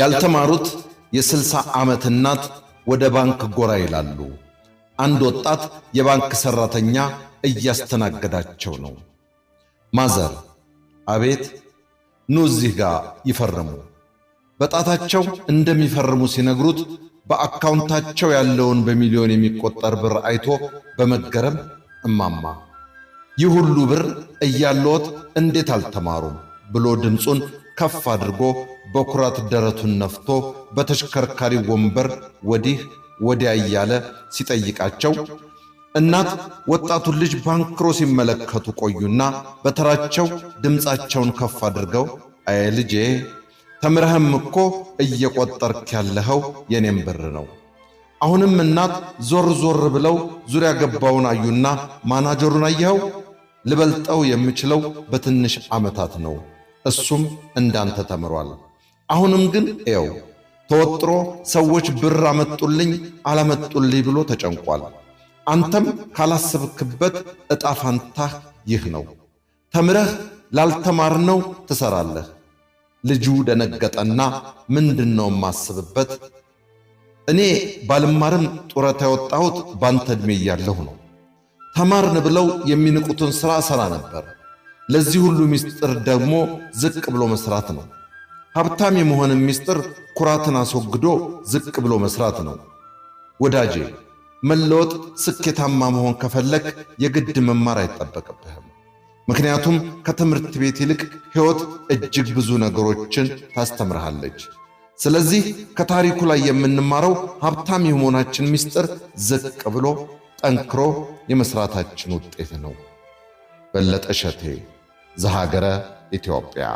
ያልተማሩት የ60 ዓመት እናት ወደ ባንክ ጎራ ይላሉ። አንድ ወጣት የባንክ ሠራተኛ እያስተናገዳቸው ነው። ማዘር፣ አቤት፣ ኑ እዚህ ጋር ይፈርሙ። በጣታቸው እንደሚፈርሙ ሲነግሩት በአካውንታቸው ያለውን በሚሊዮን የሚቆጠር ብር አይቶ በመገረም እማማ፣ ይህ ሁሉ ብር እያለዎት እንዴት አልተማሩም? ብሎ ድምፁን ከፍ አድርጎ በኩራት ደረቱን ነፍቶ በተሽከርካሪ ወንበር ወዲህ ወዲያ እያለ ሲጠይቃቸው እናት ወጣቱን ልጅ ባንክሮ ሲመለከቱ ቆዩና በተራቸው ድምፃቸውን ከፍ አድርገው አይ ልጄ፣ ተምረህም እኮ እየቆጠርክ ያለኸው የኔም ብር ነው። አሁንም እናት ዞር ዞር ብለው ዙሪያ ገባውን አዩና ማናጀሩን አየኸው? ልበልጠው የምችለው በትንሽ ዓመታት ነው። እሱም እንዳንተ ተምሯል። አሁንም ግን ኤው ተወጥሮ ሰዎች ብር አመጡልኝ አላመጡልኝ ብሎ ተጨንቋል። አንተም ካላሰብክበት ዕጣ ፋንታህ ይህ ነው። ተምረህ ላልተማርነው ትሰራለህ። ልጁ ደነገጠና ምንድነው የማስብበት? እኔ ባልማርም ጡረታ የወጣሁት ባንተ ዕድሜ እያለሁ ነው። ተማርን ብለው የሚንቁትን ሥራ እሠራ ነበር። ለዚህ ሁሉ ምስጢር ደግሞ ዝቅ ብሎ መስራት ነው። ሀብታም የመሆንም ምስጢር ኩራትን አስወግዶ ዝቅ ብሎ መስራት ነው። ወዳጄ፣ መለወጥ፣ ስኬታማ መሆን ከፈለክ የግድ መማር አይጠበቅብህም። ምክንያቱም ከትምህርት ቤት ይልቅ ሕይወት እጅግ ብዙ ነገሮችን ታስተምርሃለች። ስለዚህ ከታሪኩ ላይ የምንማረው ሀብታም የመሆናችን ምስጢር ዝቅ ብሎ ጠንክሮ የመስራታችን ውጤት ነው። በለጠ እሸቴ፣ ዘሀገረ ኢትዮጵያ።